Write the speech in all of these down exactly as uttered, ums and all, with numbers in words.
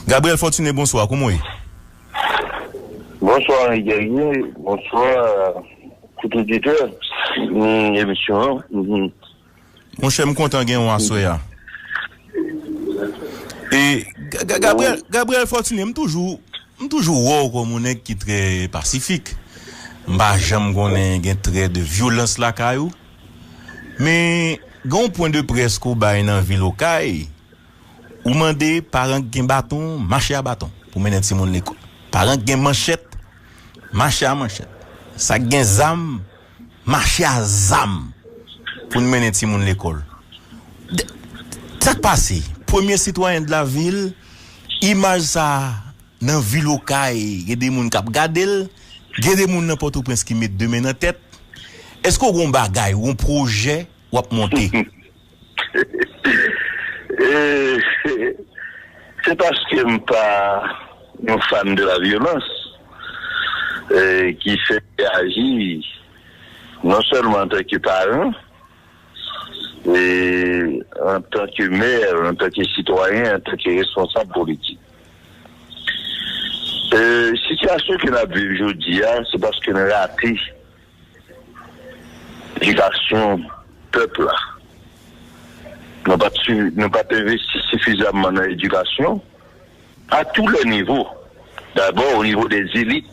Gabriel Fortuné, bonswa, kòman w ye? Bonswa, Henri Guerrier. Bonswa, tout oditè, mm, emisyon an. Mhm. Monchè, m kontan gen w aswè a. E, Ga-, Ga-, Gabriel, Gabriel Fortuné, m toujou, m toujou wè w kòm yon nèg ki trè pasifik. M pa janm konnen gen trè de vyolans lakay ou. Men, gen yon pwen de près ke w bay nan vil Okay. Ou mande paran k gen baton, mache a baton pou mennen timoun lekòl. Paran k gen manchèt, mache a manchèt. Sa k gen zam, mache a zam pou n mennen timoun lekòl. De, sa k pase? Premye sitwayen de la vil, imaj sa a nan vil Okay, gen de moun k ap gade l, gen de moun nan Pòtoprens ki met de men nan tèt. Èske w gen yon bagay, yon pwojè w ap monte? E, se paske m pa yon fan de la vyolans, e, ki fè m reyaji non sèlman antanke paran, e, antanke mè, antanke sitwayen, antanke responsab politik. E, sitiyasyon ke n ap viv jodi a, se paske n rate edikasyon pèp la. Nou pa t su-, nou pa t envesti sifizamman nan edikasyon à tous les niveaux. D'abord au niveau des élites,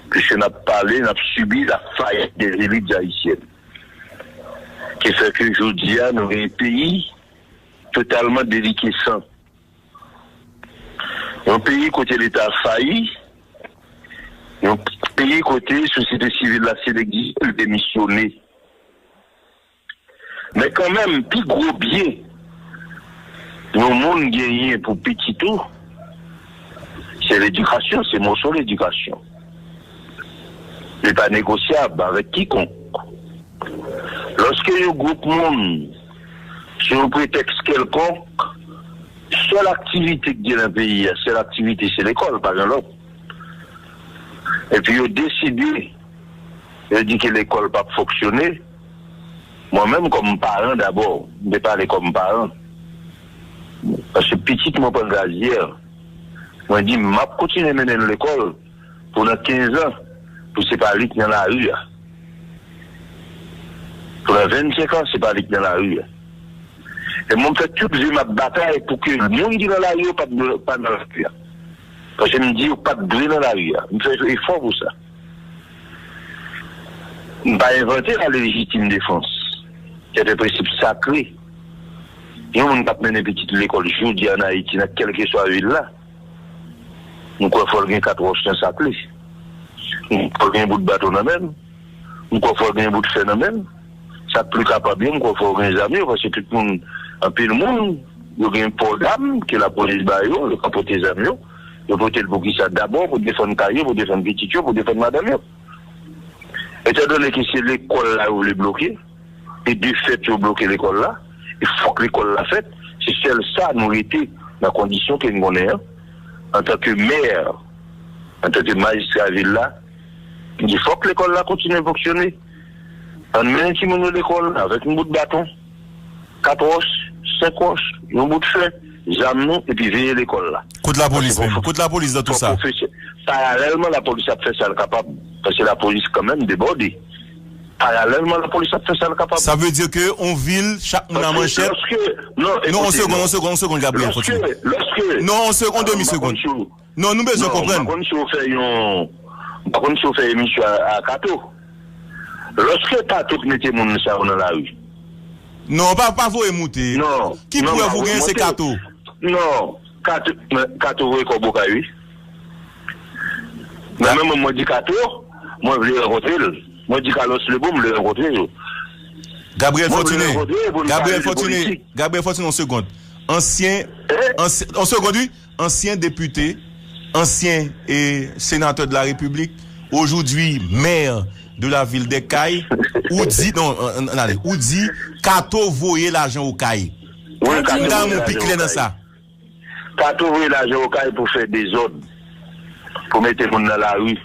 puisque n ap pale, n ap sibi la fayit des élites haïtiennes. Ki fè ke jodi a, nou gen yon peyi totalman delikesan. Yon peyi kote Leta fayi, yon peyi kote sosyete sivil la, si l egziste, l demisyone. Men kanmenm, pi gwo byen yon moun genyen pou pitit ou, se ledikasyon, se moso ledikasyon. Li pa negosyab avèk kikonk. Lòske yon gwoup moun, sou yon pretèks kèlkonk, sèl aktivite ki gen nan peyi a, sèl aktivite se lekòl, pa gen lòt. Epi yo deside, yo di ke lekòl p ap fonksyone. Mwen menm kòm paran dabò, m te pale kòm paran. Paske pitit mwen pran gazyè. Mwen di, m ap kontinye mennen l lekòl pou nan kenz an, pou se pa li k nan lari a. Pou nan vennsenk an, se pa li k nan lari a. E mwen, m fè tout vi m ap batay pou ke moun ki nan lari yo pa, pa nan lari a. Paske m di yo pa t dwe nan lari a. M fè efò pou sa. M pa envante la légitime défense. C'est un principe sacré. Yon moun k ap mennen pitit lekòl jodi a ann Ayiti, nan kèlkeswa vil la, m kwè fò l gen kat wòch nan sak li. M kwè fò l gen bout baton nan men l. M kwè fò l gen bout fè nan men l. Sa k pli kapab yo, m kwè fò l gen zam yo, paske tout moun, anpil moun, yo gen pò dam ke lapolis ba yo, yo ka pote zam yo. Yo pote l pou kisa? Dabò pou defann kay yo, pou defann pitit yo, pou defann madanm yo. Etandone ke se lekòl la yo vle bloke, e de fèt yo bloke lekòl la, e fòk lekòl la fèt, se sèl sa nou rete nan kondisyon ke n konnen an, antanke mè, antanke majistra vil la, di fòk lekòl la kontinye fonksyone. Ann mennen timoun yo lekòl avèk yon bout baton, kat wòch, senk wòch, yon bout fè, zam nou, epi veye lekòl la. Kot lapolis menm? Kot lapolis nan tout sa? Paralèlman, lapolis ap fè sa l kapab. Paske lapolis kanmenm debòde. Paralèlman, lapolis ap fè sa l kapab. Sa vle di ke yon vil, chak moun a manchèt. Non, on segonn, on segonn, on segonn, Gabriel, kontinye. Non, on segonn, on demi segonn. Non, nou bezwen konprann. M pa konn si w fè yon, m pa konn si w fè emisyon a, a Kato. Lòske Kato k mete moun sa yo nan lari. Non, pa, pa voye moute. Non. Ki prèv ou gen se Kato? Non, Kato, Kato voye kòb Okay, wi. Men mwen menm, mwen di Kato, mwen vle rankontre l. Mwen di Carlos Lebon, m vle rankontre yo. Gabriel Fortuné, Gabriel Fortuné, Gabriel Fortuné, yon segonn. Ansyen, ansyen, yon segonn, wi. Ansyen depite, ansyen, e, senatè de la Repiblik, aujourd'hui maire de la ville d'Ecay, ou di, non, ann ale, ou di, Kato voye lajan Okay. Wi, Kato voye lajan Okay. Kato voye lajan Okay pou fè dezòd, pou mete moun nan lari.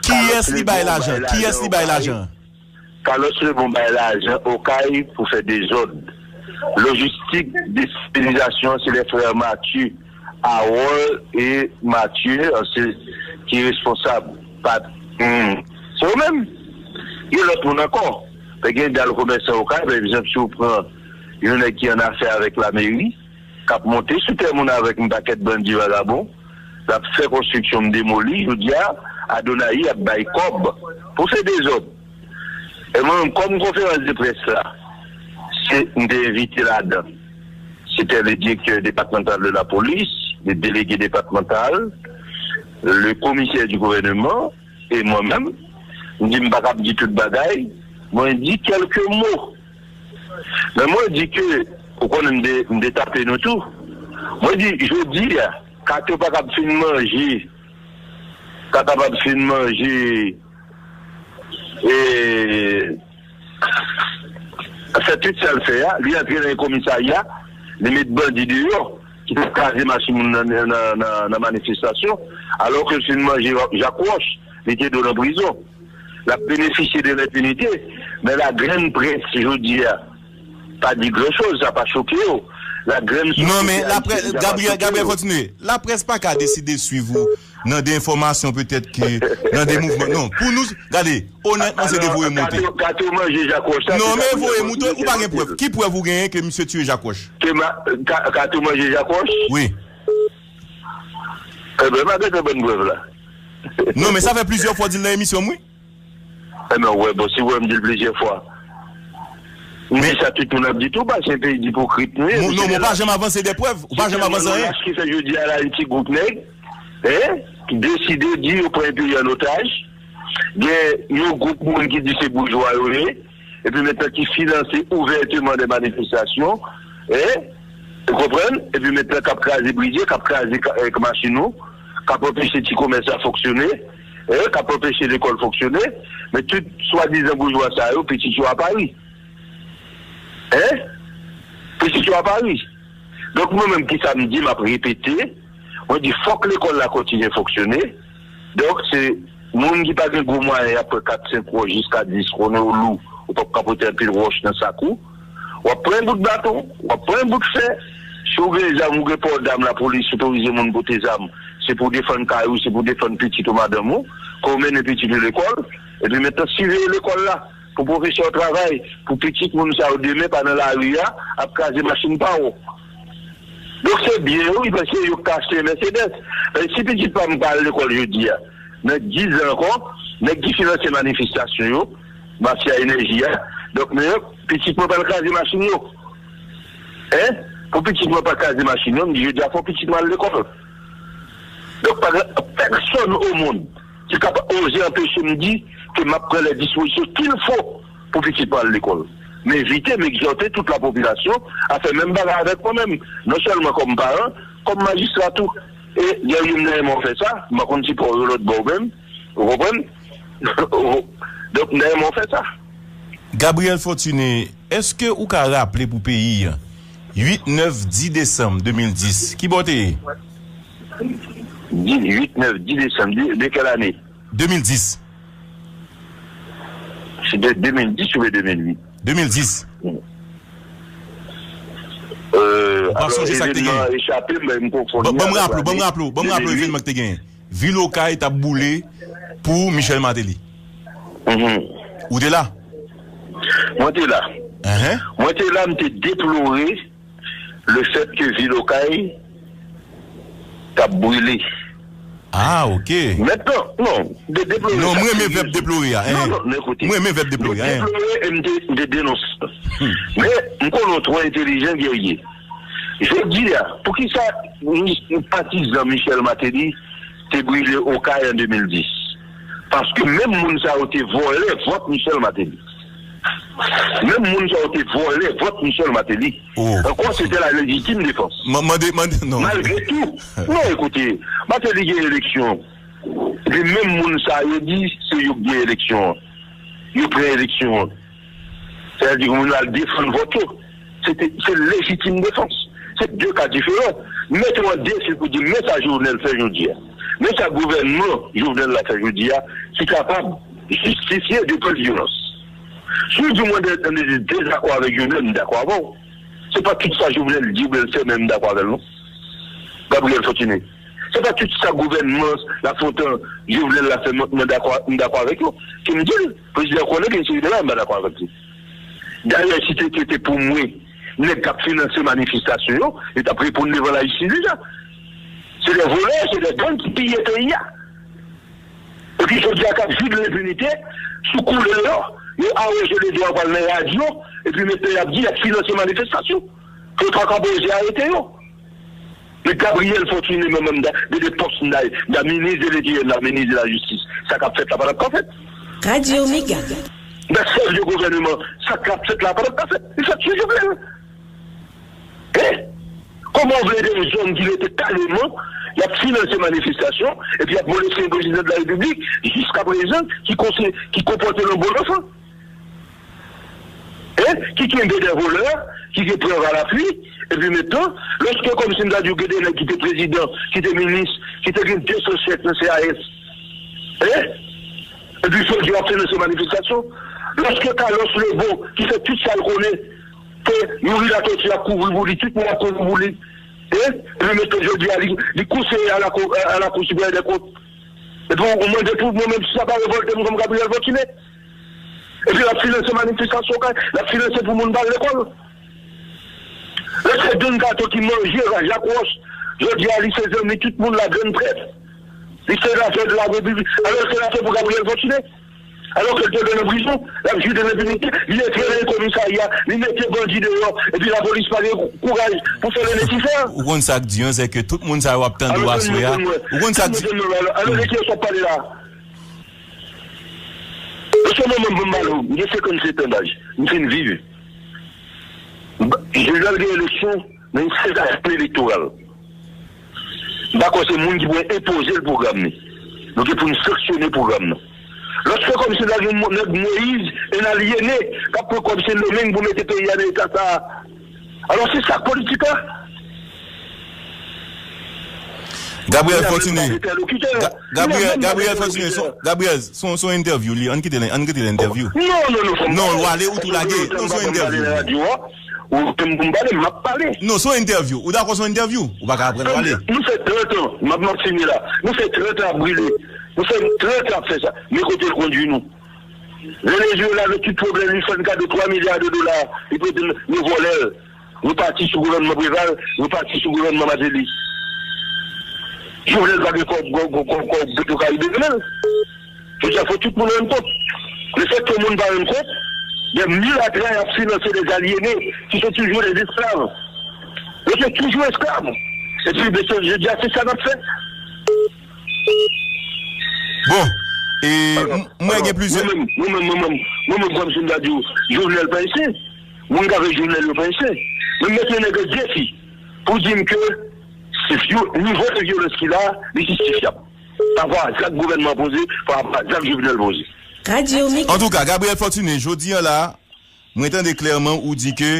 Kiyès li bay lajan? Kiyès li bay lajan? Carlos Lebon bay lajan Okay pou fè dezòd. Lojistik destabilizasyon, se lè frè Mathieu Harold e Mathieu, se ki responsab. Pat, hmm, se yo menm. Gen lòt moun ankò. Men gen dal komèsan Okay, pa egzanp, si w pran yon nèg ki an afè avèk lameri, k ap monte sou tè moun avèk yon pakèt bandi vagabon, l ap fè konstriksyon m demoli, jodi a, Adonaï ap bay kòb pou fè dezòd. E mwen menm, kòm konferans de près la, se, m te envite ladan. C'était le directeur départemental de la police, le délégué départemental, le commissaire du gouvernement, e mwen menm, m di m pa kab di tout bagay, mwen di kèlke mo. Men mwen di ke, ou konnen m de, m de tape nou tou. Mwen di, jodi a, Kato pa kab fin manje, pa kapab fin manje, e, fè tout sa l fè a, li antre nan komisarya, li met bandi deyò, ki te kraze machin moun nan, nan, nan, nan manifestasyon, alò ke l fin manje Jak Wòch, li te dwe nan prizon. L ap benefisye de lenpinite, men lagrenn près jodi a pa di gran choz, sa pa choke yo. Lagrenn sou kote Ayisyen deja pa choke yo. Non, men laprès, Gabriel, Gabriel, kontinye. Laprès pa ka deside swiv ou nan de enfòmasyon petèt ke, nan de mouvman. Non, pou nou, gade, onètman, se de voye monte. Kato, Kato manje Jak Wòch la, se sa pou nou di. Non, men voye monte, ou pa gen prèv. Ki prèv ou genyen ke misye tiye Jak Wòch? Ke ma, Ka, Kato manje Jak Wòch? Wi. Enben, m a gentan ban n prèv la. Non, men sa fè plizyè fwa w di l nan emisyon m, wi. Enben, w wè, bon, si w wè m di l plizyè fwa. M di sa tout moun ap di tou, paske yon peyi d ipokrit nou ye. Non, men w pa janm avanse de prèv, ou pa janm avanse anyen. Ki fè jodi a la, yon ti gwoup nèg, en, ki deside di yo pran yon peyi an otaj, gen yon gwoup moun ki di se boujwa yo ye, epi mentnan ki finanse ouvèteman de manifestasyon, en, ou konprann? Epi mentnan k ap kraze brize, k ap kraze ka-, eh, machin nou, k ap anpeche ti komès la fonksyone, en, k ap anpeche lekòl fonksyone, men tout swadizan boujwa sa yo, pitit yo a Pari. En? Pitit yo a Pari. Donk, mwen menm, kisa m di, m ap repete, mwen di, fòk lekòl la kontinye fonksyone. Donk, se moun ki pa gen gwo mwayen, y ap pran kat, senk wòch jiska dis, konnen w lou, ou p ap ka pote anpil wòch nan sak ou. W ap pran yon bout baton, w ap pran yon bout fè. Si w gen zam, ou gen pò dam, lapolis otorize moun pote zam. Se pou w defann kay ou, se pou w defann pitit ou, madanm ou, ke w mennen pitit ou lekòl. Epi mentnan, siveye lekòl la, pou pwofesè yo travay, pou pitit moun sa yo demen pa nan lari a, ap kraze machin pa w. Donk, se byen, wi, paske yo ka achte Mercedes. Men si pitit pa m pa al lekòl jodi a, nan diz an ankò, nèg ki finanse manifestasyon yo, mafya enèji a, donk, men pitit mwen pral kraze machin yo. En? Pou pitit mwen pa kraze machin yo, m di, jodi a, fò pitit mwen al lekòl. Donk, pa gen pèsonn o mond ki ka pa oze anpeche m di ke m ap pran lè dispozisyon kil fo pou pitit mwen al lekòl. M envite, m egzòte tout lapopilasyon a fè menm bagay avèk mwen menm. Non sèlman kòm paran, kòm majistra tou. E, Guerrier, m ta renmen w fè sa, m pa konn si pa w yo lòt bò ou menm, ou konprann? Donk, m ta renmen w fè sa. Gabriel Fortuné, èske ou ka raple pou peyi a, uit, nèf, dis desanm de mil dis, ki bò w te ye? Dis, uit, nèf, dis desanm, de, de kèl ane? De mil dis. Se de de mil dis oubyen de mil uit? De mil dis. Ou pa sonje sa k te genyen? Evenman echape m, men m konfonn li avèk lane de mil uit. Ban m raple w, ban m raple w, ban m raple w evenman k te genyen. Vil Okay t ap boule pou Michel Martelly. Ou te la? Mwen te la. Mwen te la, m te deplore le fèt ke vil Okay t ap brile. Ah, ok. Mentnan, non, de deplore. Non, m renmen vèb deplore a. Non, non, men koute. M renmen vèb deplore a. M deplore e m te, m te denonse. Men, m konnen w twò entelijan, Guerrier. Jodi a, poukisa patizan Michel Martelly te brile Okay an de mil dis? Paske menm moun sa yo te vòlè vòt Michel Martelly. Menm moun sa yo te vòlè vòt Michel Martelly. Ankò, se te la légitime défense. Malgre tou, non, ekoute, Martelly gen eleksyon. Epi menm moun sa yo di se yo k gen eleksyon an. Yo pran eleksyon an. Sètadi ke moun al defann vòt yo. Se te, se légitime défense. Se de ka diferan. Mete w an defi pou di, men sa Jovenel fè jodi a. Men sa gouvènman Jovenel la fè jodi a, ki kapab jistifye de tèl vyolans. Si w di mwen de, de, de dezakò avèk Jovenel, m dakò avè w. Se pa tout sa Jovenel di oubyen l fè, men m dakò avè l, non. Gabriel Fortuné. Se pa tout sa gouvènman Lafontan, Jovenel la fè, mwen, mwen dakò, m dakò avèk yo. Ke m di l, prezidan konnen gen seri de bagay m pa dakò avèk li. Dayè, si te, te, te pou mwen, nèg k ap finanse manifestasyon yo, yo t ap reponn devan lajistis deja. Se de volè, se de gang ki piye peyi a. Epi jodi a k ap jwi de lenpinite sou koulè yo, yo awoje ledwa yo pral nan radyo, epi mentnan y ap di y ap finanse manifestasyon. Pou yo ta ka poze arete yo. Men Gabriel Fortuné, mwen menm, m ta, de, de pòs m ta ye, m ta minis de lenteryè, m ta minis de lajistis. Sa k ap fèt la pa t ap ka fèt. Radio Mega. M ta chèf de gouvènman, sa k ap fèt la pa t ap ka fèt. Li fèt sou Jovenel. Hein? Kòman w vle de zòn ki rete kaleman, y ap finanse manifestasyon, epi y ap moleste yon prezidan de la repiblik, jiskaprezan, ki konse-, ki konpòte l an bon anfan? Hein? Ki kenbe de volè, ki gen prèv alapui, epi mentnan, lòske kòmsi m ta di w gen de nèg ki te prezidan, ki te minis, ki te gen de san chèk nan C A S, hein? Epi jodi a w ap finanse manifestasyon. Lòske Carlos Lebon, ki fè tout sa l konnen, ke Youri Latortue ap kouvri pou li, tout moun ap kouvri pou li, hein? Epi mentnan jodi a, li, li konseye a la Cour, a la Cour supérieure des comptes. Epi w mande pou mwen menm si sa pa revòlte m kòm Gabriel Fortuné. Epi l ap finanse manifestasyon kay, l ap finanse pou moun pa al lekòl. Lè se Don Kato ki manje Raj ak Wòch, jodi a li se zanmi tout moun la grenn prèt. Li senatè de la repiblik, alò l senatè pou Gabriel Fortuné. Alò ke l te dwe nan prizon, l ap jwi de lenpinite, li entrè nan komisarya, li mete bandi deyò, epi lapolis pa gen kouraj pou fè le nesesè. Ou konn sa k di an, se ke tout moun sa yo ap tande w aswè a. Ou konn sa k di. Alò de kiyès w ap pale la? Mesye, mwen menm, pou m pale w, m gen senkannsèt an daj. M fin viv. M pa, Jovenel gen eleksyon nan yon sezasyon elektoral. M pa kwè se moun ki pou enpoze l pwogram li. Nou gen pou n sanksyone pwogram nan. Lòske kòmsi n ta gen mo-, nèg Moyiz, en alyene, k ap pran kòb Sendomeng pou mete peyi a nan eta sa a. Alò, se sa k politik la. Gabriel Fortuné. Ga-, Gabriel, Gabriel Fortuné, se, Gabriel, se, se yon entèvyou li. Ann kite l, ann kite l entèvyou. Non, non, non, fò m pale. Non, w ale ou tou lage. Non, se yon entèvyou li. Ou menm pou m pale, m ap pale. Non, se yon entèvyou. Ou dakò se yon entèvyou? Ou pa ka aprann w ale. Nou fè trant an, m ap, m ap fini la. Nou fè trant an ap brile. Nou fè trant an ap fè sa. Men kote l kondui nou. Venezuela, avèk tout pwoblèm li, fè n kado twa milya de dola, li prete n, nou vòlè l. Nou pati sou gouvènman Preval, nou pati sou gouvènman Martelly. Jovenel pa gen kòb, kòb, kòb, kòb, kòb Petwokaribe nan men l. Jodi a, fò tout moun rann kont. Lefètke moun pa rann kont, des mille à train ap finanse des aliénés qui sont toujours des esclaves. Yo se toujou esklav. Epi, mesye, jodi a, se sa n ap fè. Bon, e, m-, mwen gen plizyè. Mwen menm, mwen menm, mwen menm, mwen menm, kòmsi m ta di w, Jovenel pa isi. Moun k avèk Jovenel yo pa isi. Men m mete nèg yo defi pou di m ke se vyo-, nivo de vyolans ki la, li jistifyab. Pa rapò a zak gouvènman an poze, pa rapò a zak Jovenel poze. Radio Mega. Antouka, Gabriel Fortuné, jodi a la, mwen tande klèman ou di ke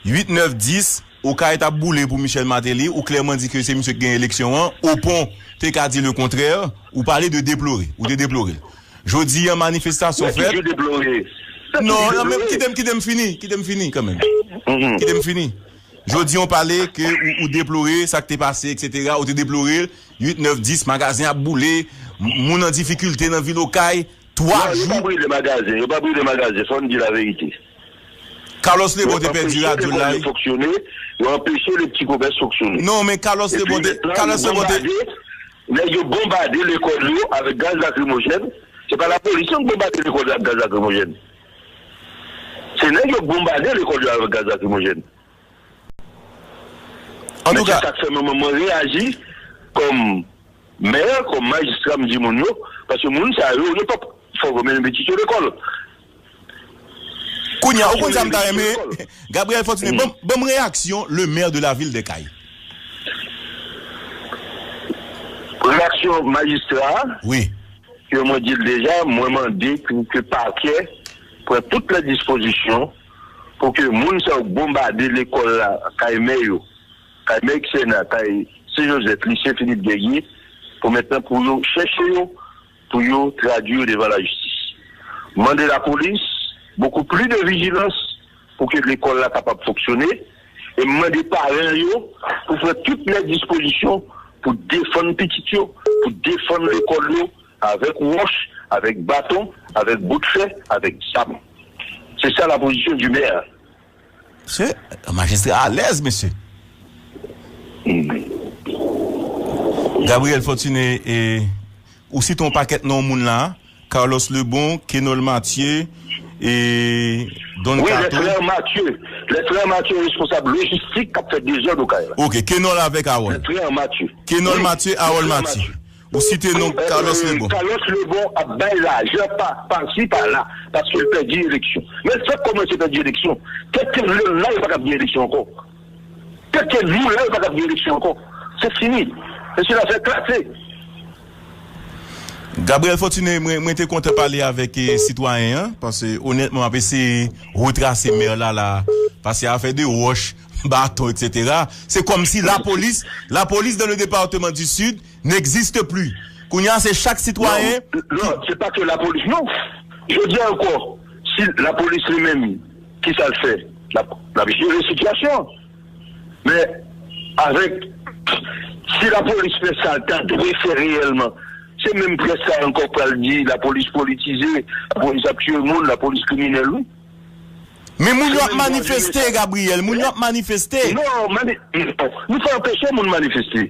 uit, nèf, dis, Okay t ap boule pou Michel Martelly, ou klèman di ke se misye ki gen eleksyon an, Opon te ka di lekontrè, ou pale de deplore, ou te deplore l. Jodi a, manifestasyon fèt. Mwen toujou deplore. Non, non, men kite m, kite m fini, kite m fini kanmenm. Kite m fini. Jodi a, ou pale ke ou, ou deplore sa k te pase, et cetera. Ou te deplore l, uit, nèf, dis, magazen ap boule, m-, moun an difikilte nan vil Okay, twa jou. Non, yo pa brile magazen, yo pa brile magazen, fò n di laverite. Carlos Lebon te pèdi radyo l la, wi. Yo anpeche lekòl yo fonksyone, yo anpeche le pti komès fonksyone. Non, men Carlos Lebon te, Carlos Lebon te. Nèg yo bonbade lekòl yo avèk gaz lakrimojèn. Se pa lapolis non k bonbade lekòl yo ak gaz lakrimojèn. Se nèg yo k bonbade lekòl yo avèk gaz lakrimojèn. Antouka, men se sa k fè mwen, mwen, mwen reyaji kòm mè, kòm majistra, m di moun yo, paske moun sa yo, yo p ap fè yo mennen pitit yo lekòl. Kounye a, ou konn sa m ta renmen? Gabriel Fortuné, ban m, ban m reyaksyon le maire de la ville des Cayes. Reyaksyon majistra a? Wi. Ke mwen di l deja, mwen mande pou ke pakè pran tout lè dispozisyon pou ke moun sa yo k bonbade lekòl la, kay mè yo, kay mè Xena, kay Sen Jozèf, Lise Filip Gègye, pou mentnan pou yo chèche yo, pou yo tradui yo devan lajistis. Mande lapolis beaucoup plus de vigilance pou ke lekòl la kapab fonksyone, E m mande paran yo pou pran tout lè dispozisyon pou defann pitit yo, pou defann lekòl yo, avèk wòch, avèk baton, avèk bout fè, avèk zam. Se sa la pozisyon di mè. Mesye, majistra alèz, mesye. Gabriel Fortuné, e, ou site yon pakèt non moun la, Carlos Lebon, Kenol Mathieu, e, Don Wi, Kato. Lè frè Mathieu. Lè frè Mathieu responsab lojistik k ap fè dezòd Okayè la. Ok, Kenol avèk Harold. Lè frè Mathieu. Kenol Wi, Mathieu, Harold Lè frè Mathieu. Mathieu. Ou site non Euh, Carlos euh, Lebon. Carlos Lebon ap bay lajan pa pasi pa la paske l pèdi eleksyon. Men l fèk kòmanse pèdi eleksyon. Tèt ke l la, l pa kab gen eleksyon ankò. Tèt ke nou la, l pa kab gen eleksyon ankò. Se fini. Mesye la fè klase. Gabriel Fortuné, mwen, mwen te kontan pale avèk eh, sitwayen an, paske onètman, m ap eseye retrase mè la la, paske afè de wòch, baton, et cetera. Se kòmsi lapolis, lapolis dans le département du Sud n'existe plus. Kounye a, se chak sitwayen. Non, non, se pa ke lapolis, non. Jodi a ankò, si lapolis li menm, ki sa l fè? L ap, l ap jere sitiyasyon an. Men, avèk, si lapolis fè sa l ta dwe fè reyèlman, se menm près sa ankò k pral di lapolis politize, lapolis ap tiye moun, lapolis kriminèl, wi. Men moun yo ap manifeste, Gabriel. Moun yo ap manifeste. Non, mani, non. Nou fè anpeche moun manifeste.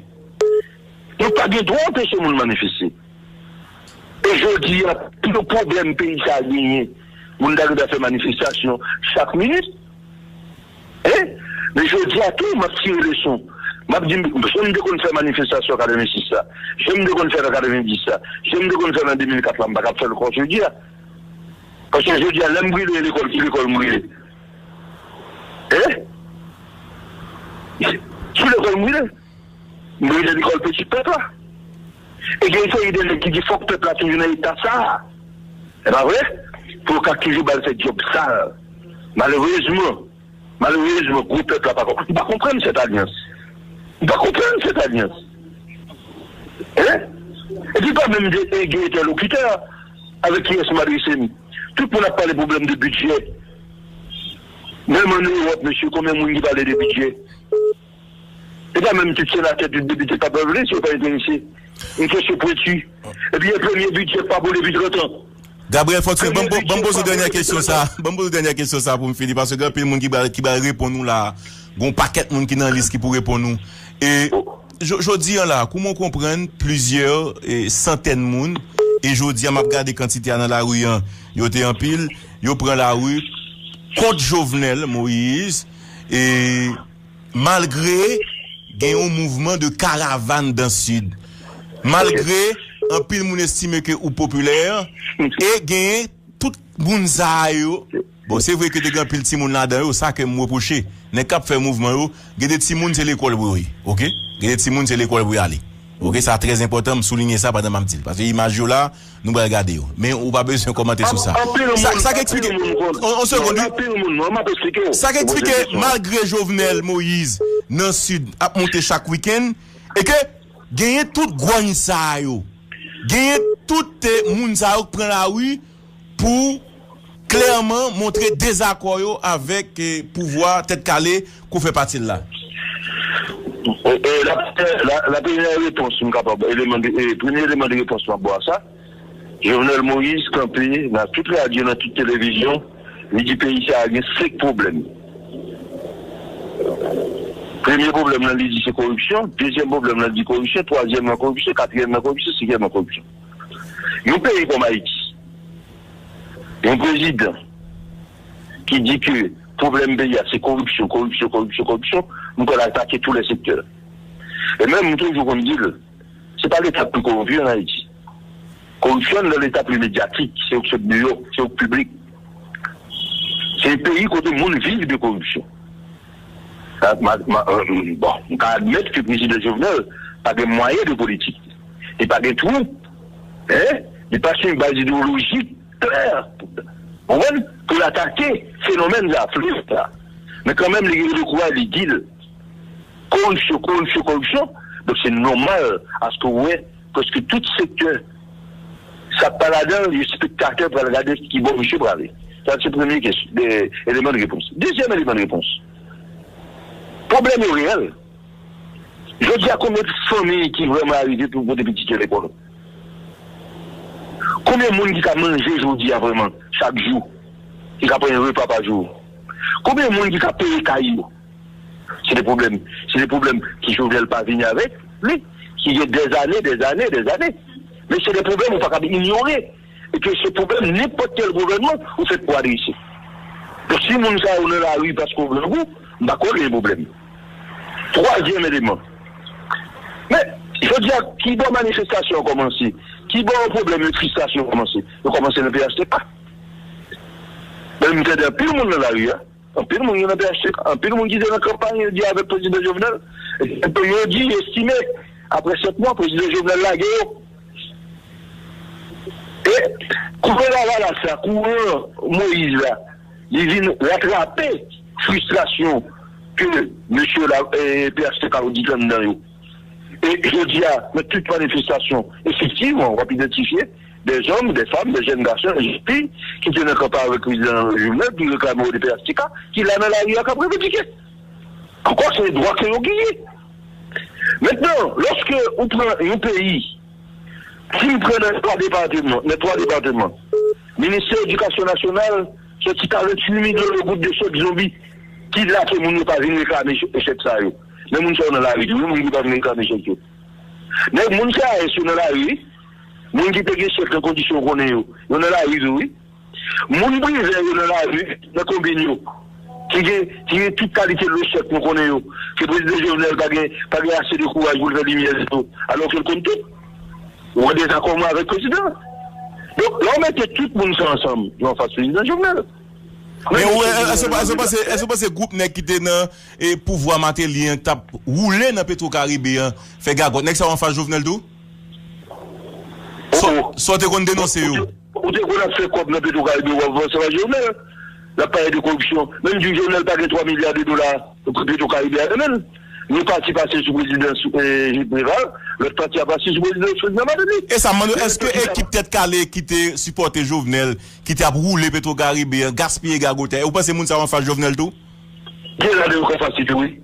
Nou pa gen dwa anpeche moun manifeste. E jodi a, tout pwoblèm peyi sa a genyen, moun ta gentan fè manifestasyon chak minit. Hein? Men jodi a tou, m ap tire leson. M ap di, jan m te konn fè manifestasyon katrevensis la, jan m te konn fè nan katrevendis la, jan m te konn fè nan de mil kat la, m pa kab fè l ankò jodi a. Paske jodi a, lè m brile lekòl, ki lekòl m brile? Hein? Ki lekòl m brile? M brile lekòl pitit pèp la. E gen yon seri de nèg ki di fòk pèp la toujou nan eta sa a. E pa vre? Pou yo ka toujou ba l fè djòb sal. Malerezman, malerezman, gwo pèp la pa konprann. M pa konprann sèt alyans. M pa konprann sèt alyans. Hein? Epi pa menm de, de, gen entèlokitè avèk kiyès m adrese m. Tout moun ap pale pwoblèm de bidjè. Menm ann Ewòp, mesye, konbyen moun ki pale de bidjè? E pa menm tout senatè, tout depite k ap vle, si yo pa enterese. Yon kesyon pwenti. Epi e premye bidjè k pa boule depi trant an. Gabriel Fortuné, ban m po- ban m poze dènyè kesyon sa. Ban m poze dènyè kesyon sa pou m fini, paske gen anpil moun ki pral ki pral reponn ou la. Gen yon pakèt moun ki nan lis ki pou reponn ou. E jo- jodi an la, kouman w konprann plizyè e, santèn moun, e jodi an m ap gade kantite a nan lari an, yo te anpil, yo pran lari kont Jovenel Moïse, e malgre gen yon mouvman de karavàn dan Sid, malgre anpil moun estime ke ou popilè, e genyen tout moun sa a yo. Bon, se vre ke te gen anpil timoun ladan yo, sa ke m repwoche. Nèg k ap fè mouvman yo, gen de timoun se lekòl pou yo ye, oke? Gen de timoun se lekòl pou yo ale. Oke, sa trè enpòtan, m soulinye sa pandan m ap di l. Paske imaj yo la, nou pral gade yo. Men ou pa bezwen kòmante sou sa. Sa, sa k eksplike, on, on segond, wi. Sa k eksplike, malgre Jovenel Moïse nan Sid ap monte chak wikenn, e ke genyen tout gwany sa a yo. Genyen tout eh, moun sa a yo k pran lari pou klèman montre dezakò yo avèk eh, pouvwa Tèt Kale ke w fè pati l la. E, e, la, la, la premyè repons m kapab, eleman de, e, premye eleman de repons m ap ba w sa, Jovenel Moïse kanpe nan tout radyo, nan tout televizyon, li di peyi sa a gen senk pwoblèm. Premye pwoblèm nan, li di se koripsyon, dezyèm pwoblèm nan, li di koripsyon, twazyèm nan koripsyon, katriyèm nan koripsyon, senkyèm nan koripsyon. Yon peyi kòm Ayiti, yon prezidan ki di ke pwoblèm peyi a se koripsyon, koripsyon, koripsyon, koripsyon, m kwè l atake tou lè sektè. E menm m toujou konn di l, se pa Leta k pi kowonpi an Ayiti. Koripsyon nan Leta pi medyatik, se yo k sot deyò, se yo k piblik. Se yon peyi kote moun viv de koripsyon. Sa, ma, ma, euh, bon, m ka admèt ke prezidan Jovenel pa gen mwayen de politik. Li pa gen twoup. Hein? Li pa sou yon baz idewolojik klè. Konprann? Pou l atake fenomèn sa, fleyo sa. Men kanmenm, li gen le kouraj, li di l. Koripsyon, koripsyon, koripsyon. Donk, se nòmal aske w wè prèske tout sektè, sa k pa ladan l, yo spektatè pral gade ki bò misye prale. Sa, se premye kesyon, de, eleman de repons. Dezyèm eleman de repons. Pwoblèm yo reyèl. Jodi a, konbyen fanmi ki vrèman arive pou pote pitit yo lekòl? Konbyen moun ki ka manje jodi a vrèman, chak jou, ki ka pran yon repa pa jou? Konbyen moun ki ka peye kay yo? Se de pwoblèm. Se de pwoblèm ki Jovenel pa vini avèk li, ki gen dèzane, dèzane, dèzane. Men se de pwoblèm ou pa kab inyore. E ke se pwoblèm nenpòt kèl gouvènman ou fèt pou adrese. Donk, si moun sa yo nan lari paske yo grangou, m pa kwè gen pwoblèm. Twazyèm eleman. Men, jodi a, ki bò manifestasyon an kòmanse? Ki bò pwoblèm yo, fristrasyon yo kòmanse? Yo kòmanse nan P H T K. Men m tande anpil moun nan lari a. Anpil moun yo nan P H T K, anpil moun ki te nan kanpay yo di avèk prezidan Jovenel. Yo di, yo estime, apre sèt mwa, prezidan Jovenel lage yo. E kouran Lavalas la, kouran Moïse la, li vin ratrape fristrasyon ke mesye la, eh, P H T K yo di anndan yo. E jodi a, nan tout manifestasyon, efektivman, w ap idantifye de zòm, de fanm, de jèn gason, de jèn fi ki te nan kanpay avèk prezidan Jovenel, ki reklame yo de P H T K, ki la nan lari a k ap revandike. Ankò, se dwa ke yo genyen. Mentnan, lòske ou pran yon peyi, si m pran nan twa depatman, nan twa depatman, Ministè Edikasyon Nasyonal soti karanntuit milyon de goud de chèk zonbi ki la ke moun yo pa vin reklame chè-, chèk sa yo. Men moun sa yo nan lari tou, wi, moun ki pa vin reklame chèk yo. Men moun sa yo nan lari, wi. Moun ki te gen chèk nan kondisyon w konnen yo, yo nan lari tou, wi. Moun brizè yo nan lari, nan konbin yo, ki gen, ki gen tout kalite lòt chèk nou konnen yo, ke prezidan Jovenel pa gen, pa gen ase de kouraj pou l fè limyè sou yo, alò ke l konn tout. Ou an dezakò mwen avèk prezidan. Donk, lè w mete tout moun sa ansanm, yo anfas prezidan Jovenel. Men ou, èske, èske w panse, èske w panse gwoup nèg ki te nan, e, pouvwa Martelly an, k t ap woule nan Petro Caribe an, fè gagòt? Nèg sa yo anfas Jovenel tou? Sa, sa w te konn denonse yo? Ou te konn ap fè kòb nan Petro Caribe, w ap vanse pa Jovenel. L ap pale de koripsyon. Menm di Jovenel pa gen twa milya de dola Petro Caribe a nan men l. Yon pati pase sou prezidans, eh, Préval, lòt pati a pase sou prezidans Prezidan Martelly. E sa m mande w, èske ekip Tèt Kale ki te sipòte Jovenel, ki te ap woule Petro Caribe an, gaspiye gagotay, ou panse moun sa yo anfas Jovenel tou? Gen ladan yo k anfas li tou, wi.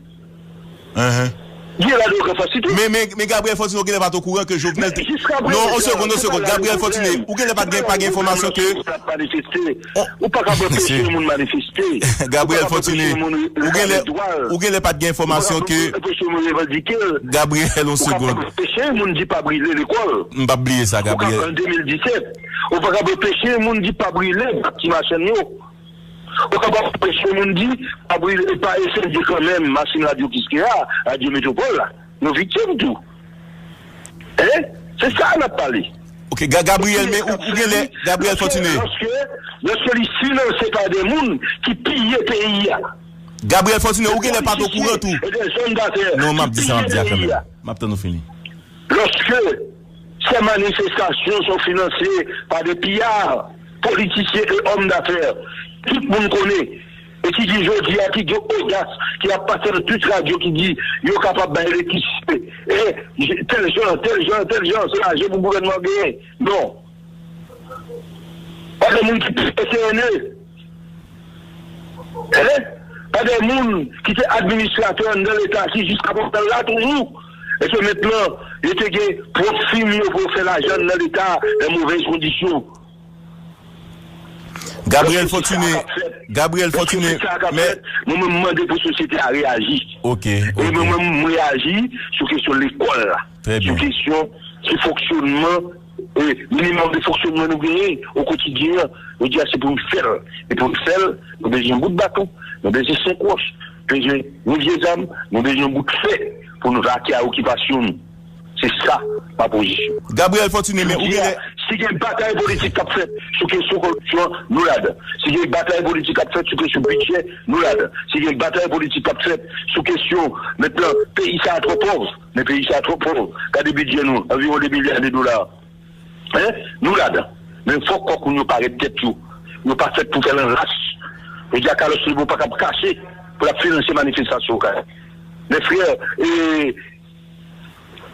Gen ladan yo k anfas li tou. Men, men, men Gabriel Fortuné, ou genlè pa t okouran ke Jovenel te... Non, yon segonn, yon segonn. Gabriel Fortuné, ou genlè pa t gen, pa gen enfòmasyon ke... Ou pa ka anpeche yon moun manifeste. Gabriel Fortuné, ou genlè, ou genlè pa t gen enfòmasyon ke... Ou pa ka anpeche yon moun revandike. Gabriel, yon segonn. Ou pa ka anpeche yon moun di pa brile lekòl. M p ap bliye sa, Gabriel. An de mil disèt, ou pa ka anpeche yon moun di pa brile bak ti machann yo. Ou kapab anpeche moun di, pa brile, pa eseye kanmenm, machin radyo Kiskeya, radyo Metwopòl la, nou viktim tou. Hein? Se sa n ap pale. Ok, Ga-, Gabriel, men ou, ou genlè, Gabriel Fortuné. Lòske, lòske li finanse pa de moun ki piye peyi a. Gabriel Fortuné, ou genlè pa t okouran tou. E de zòm dafè. Non, m ap di sa, m ap di a kanmenm. M ap tann ou fini. Lorsque ces manifestations sont financées par des pillards, politiciens et hommes d'affaires, tout moun konnen, e ki di jodi a, ki gen odas, ki ap pase nan tout radyo, ki di yo kapab bay elektrisite, e tèl jan, tèl jan, tèl jan, se lajan pou gouvènman genyen. Non. Pa gen moun ki peye C N E. Hein? Pa gen moun ki te administratè anndan Leta ki jiska prezan la toujou. E se mentnan, yo te gen pwòp fim yo pou yo fè lajan anndan Leta nan movèz kondisyon. Gabriel Fortuné, Gabriel Fortuné, men mwen menm mande pou sosyete a reyaji. Ok, ok. E mwen menm mwen reyaji sou kesyon lekòl la. Trè byen. Sou kesyon, sou fonksyonman, e, minimòm de fonksyonman nou genyen o kotidyen an. Jodi a, se pou n fè l. E pou n fè l, nou bezwen yon bout baton, nou bezwen senk wòch, bezwen yon vye zam, nou bezwen yon bout fè pou nou vake a okipasyon nou. Se sa, ma pozisyon. Gabriel Fortuné, men ou genlè... Si gen batay politik k ap fèt sou kesyon koripsyon, nou ladan. Si gen batay politik k ap fèt sou kesyon bidjè, nou ladan. Si gen batay politik k ap fèt sou kesyon, mentnan, peyi sa a twò pòv. Men peyi sa a twò pòv. Gade bidjè nou, anviwon de milya de dola. Hein? Nou ladan. Men fòk kòk nou parèt tèt yo. Yo pa fèt pou fè lanlas. Jodi a, Carlos Lebon pa kab kache pou l ap finanse manifestasyon kay. Men frè, e,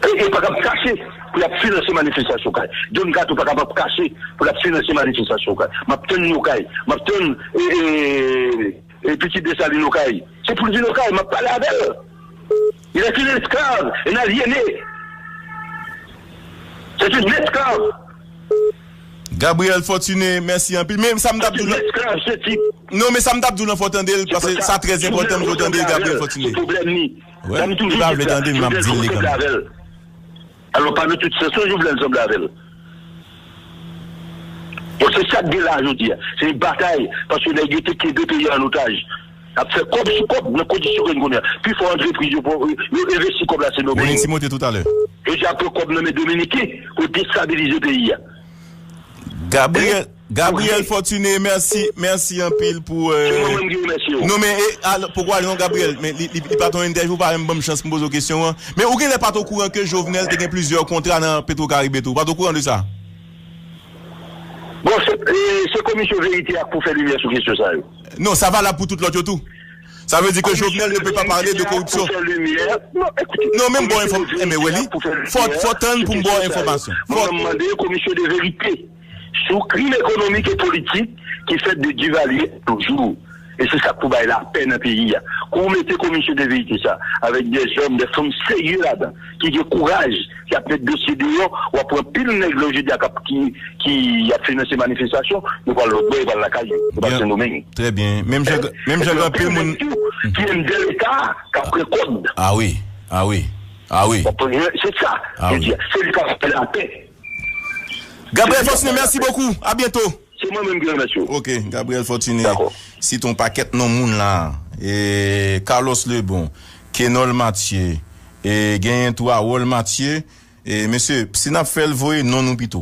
e, e pa kab kache pou l ap finanse manifestasyon kay. Don Kato pa kab ap kache pou l ap finanse manifestasyon kay. M ap tann yo kay. M ap tann, e, e, e pitit Desalin Okay. Se pou l vin Okay, m ap pale avè l. Il est un esclave, un aliéné. C'est un esclave. Gabriel Fortuné, mèsi anpil. Men sa m t ap di w lan. Non, men sa m t ap di w lan, fò w tande l, paske sa trè enpòtan pou w tande Gabriel Fortuné. Wè, li pa vle tande, men m ap di l li kanmenm. Alò, pa nan tout sans non, Jovenel sanble avè l. Bon, se sa k gen la jodi a. Se yon batay, paske nèg yo te kenbe peyi a an otaj. Ap fè kòb sou kòb nan kondisyon ke n konnen an. Pi fò antrepriz yo, yo envesti kòb la se Dominiken. Jodi a pran kòb nan men Dominiken pou destabilize peyi a. Gabriel, Gabriel Fortuné, mèsi, mèsi anpil pou. Se mwen menm ki remèsye w. Non, men, e, al, poko ale non, Gabriel, men li, li, li pa t yon entèvyou, pa menm ban m chans pou m poze w kesyon an. Men ou genlè pa t okouran ke Jovenel te gen plizyè kontra nan Petro Caribe tou. Ou pa t okouran de sa? Bon, se, e, se Komisyon Verite a k pou fè limyè sou kesyon sa yo. Non, sa valab pou tout lòt yo tou. Sa vle di ke Jovenel ne peut pas parler de corruption. Non, men m ba w enfòm, enben, wè li. Fò, fò tann pou m ba w enfòmasyon. Fò. Mwen mande Komisyon de Verite sou krim ekonomik e politik ki fèt de Duvalier toujou. E se sa k pou bay lapè nan peyi a. Kou w mete Komisyon de Verite sa, avèk de zòm, de fanm serye ladan, ki gen kouraj, ki ap met dosye deyò, w ap wè anpil nèg la jodi a k ap, ki, ki ap finanse manifestasyon, yo pral lòtbò, yo pral lakay yo, yo pral Sendomeng. Trè byen. Menm jan, menm jan gen anpil moun. Ki anndan Leta, k ap pran kòb. Ah wi, ah wi, ah wi. Se sa, se li k ap fè lapè. Gabriel Fortuné, merci beaucoup. À bientôt. Se mwen menm ki remèsye w. Ok, Gabriel Fortuné. Site yon pakèt non moun la. E Carlos Lebon, Kenol Mathieu, e genyen tou Harold Mathieu. E mesye, si n ap fè l, voye non nou pito.